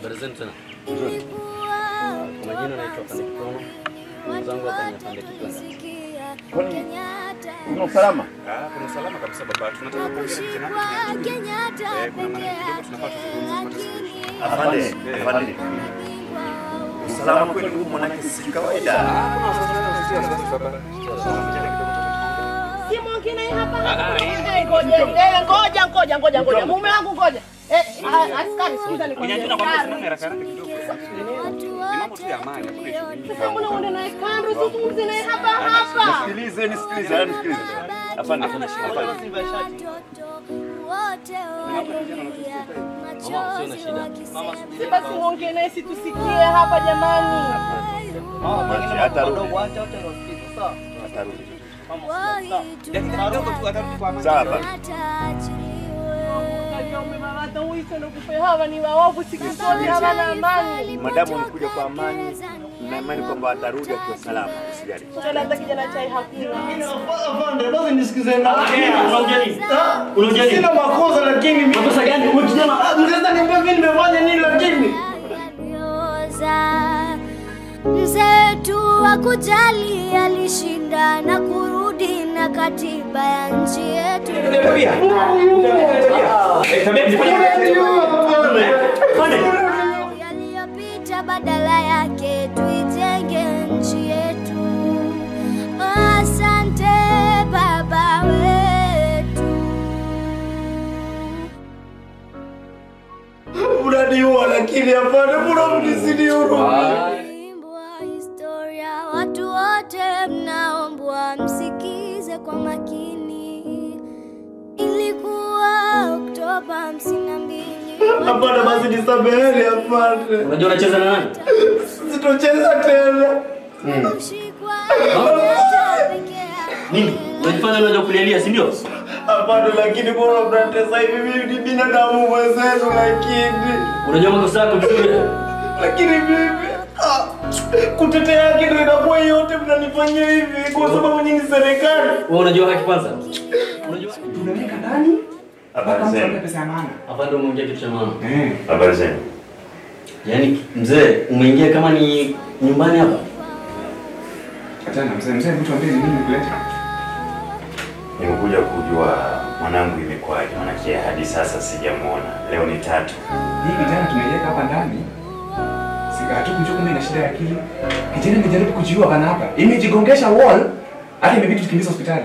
Habari zenu tena. Nzuri. Kwa majina naitwa Afande Kikono. Mwenzangu hapa ni Afande Kikwenda. Kwani kuna usalama? Ah, kuna usalama kabisa baba. Tunataka kuongea na kijana. Kuna maneno kidogo tunafaa tuzungumze tupate suluhisho. Afande, afande. Usalama kweli huu mwanake si kawaida. Ah, kuna wasiwasi baba. Si mwingine hapa hapa. Ngoja ngoja ngoja ngoja. Mume wangu ngoja. Askari sikiza nikwambie. Unajua kwamba usimame haraka haraka kidogo. Ni mambo tu ya amani, hakuna issue nyingi. Sasa mbona uende naye kando usizungumze naye hapa hapa? Nisikilize, nisikilize, nisikilize. Afande, afande. Mama, usiwe na shida. Si basi muongee naye si tusikie hapa jamani. Mama, atarudi. Atarudi. Dakika kidogo tu atarudi kwa amani. Sawa. Hawa ni waovu siku zote hawana amani. Madamu amekuja kwa amani, na imani kwamba atarudi akiwa salama, usijali. Tena hata kijana chai hakuna. Afande, basi nisikize na. Unaongea nini? Unaongea nini? Sina makosa lakini mimi. Makosa gani? Wewe kijana, mnaweza niambia mimi nimefanya nini lakini? Mzee tu hakujali, alishinda na kurudi na katiba ya nchi yetu. Yaliyopita badala yake tuijenge nchi yetu. Asante baba wetu. Unaniua lakini hapana, mbona mnizidi huruma? Watu wote mnaombwa msikize kwa makini. Ilikuwa Oktoba 52. Hapana basi nisameheni hapana. Unajua unacheza na nani? Sitocheza tena. Nini? Unajifanya unajua kulialia, si ndio? Hapana lakini mbona mnatesa hivi? Mimi ni binadamu mwenzenu lakini. Unajua makosa yako vizuri. Lakini mimi kutetea haki ndio inakuwa yote mnanifanyia hivi kwa sababu nyinyi serikali. Wewe unajua haki kwanza? Unajua tunaweka ndani? Habari zenu. Hapa ndio umeongea kitu cha maana. Habari zenu. Yaani mzee umeingia kama ni nyumbani hapa. Achana mzee, mzee mtu ambaye nini nikuleta? Nimekuja kujua mwanangu imekwaje, maana hadi sasa sijamuona. Leo ni 3. Hii kijana tumeiweka hapa ndani. Hatukumjua kumbe ina shida ya akili. Kijana amejaribu kujiua bana hapa. Imejigongesha wall hata imebidi tukimbize hospitali.